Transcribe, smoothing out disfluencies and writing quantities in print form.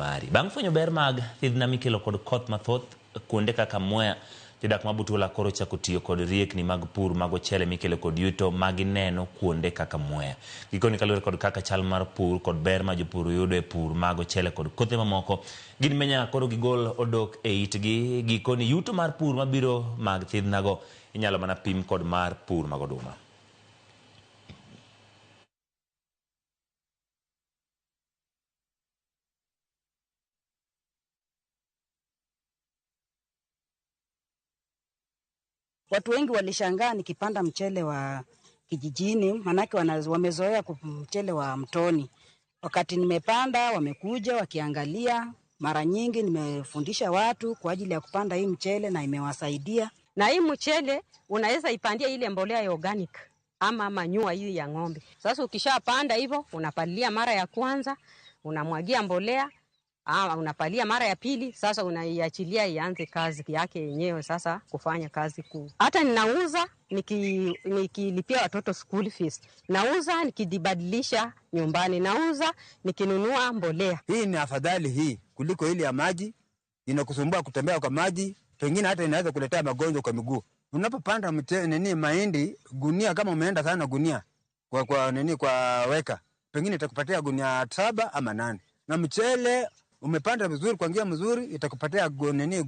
mari. Bang' fwenyo ber mag thidhna mikelo kod koth mathoth kuonde kaka Mwea, jodak ma Butula koro chako tiyo kod riekni mag pur mag ochele mikelo kod yuto magineno kuonde kaka Mwea. Gikoni kaluwore kod kaka chal mar pur kod ber ma jopur yudo e pur mag ochele kod kothe mamoko, gin be nyaka koro gigol odok e itgi. Gikoni yuto mar pur mabiro mag thidhnago inyalo mana pim kod mar pur mag oduma. Watu wengi walishangaa nikipanda mchele wa kijijini, manake wamezoea mchele wa mtoni. Wakati nimepanda wamekuja wakiangalia. Mara nyingi nimefundisha watu kwa ajili ya kupanda hii mchele na imewasaidia. Na hii mchele unaweza ipandia ile mbolea ya organic ama manyua hii ya ng'ombe. Sasa ukishapanda hivyo unapalilia mara ya kwanza, unamwagia mbolea, ama unapalia mara ya pili, sasa unaiachilia ianze kazi yake yenyewe sasa kufanya kazi kuu. Hata ninauza nikilipia watoto school fees. Nauza nikijibadilisha nyumbani, nauza nikinunua mbolea. Hii ni afadhali hii kuliko ile ya maji, inakusumbua kutembea kwa maji, pengine hata inaweza kuletea magonjwa kwa miguu. Unapopanda mahindi gunia, kama umeenda sana gunia kwa nini kwa weka, pengine itakupatia gunia 7 ama 8. Na mchele umepanda vizuri kwa njia mzuri itakupatia gunia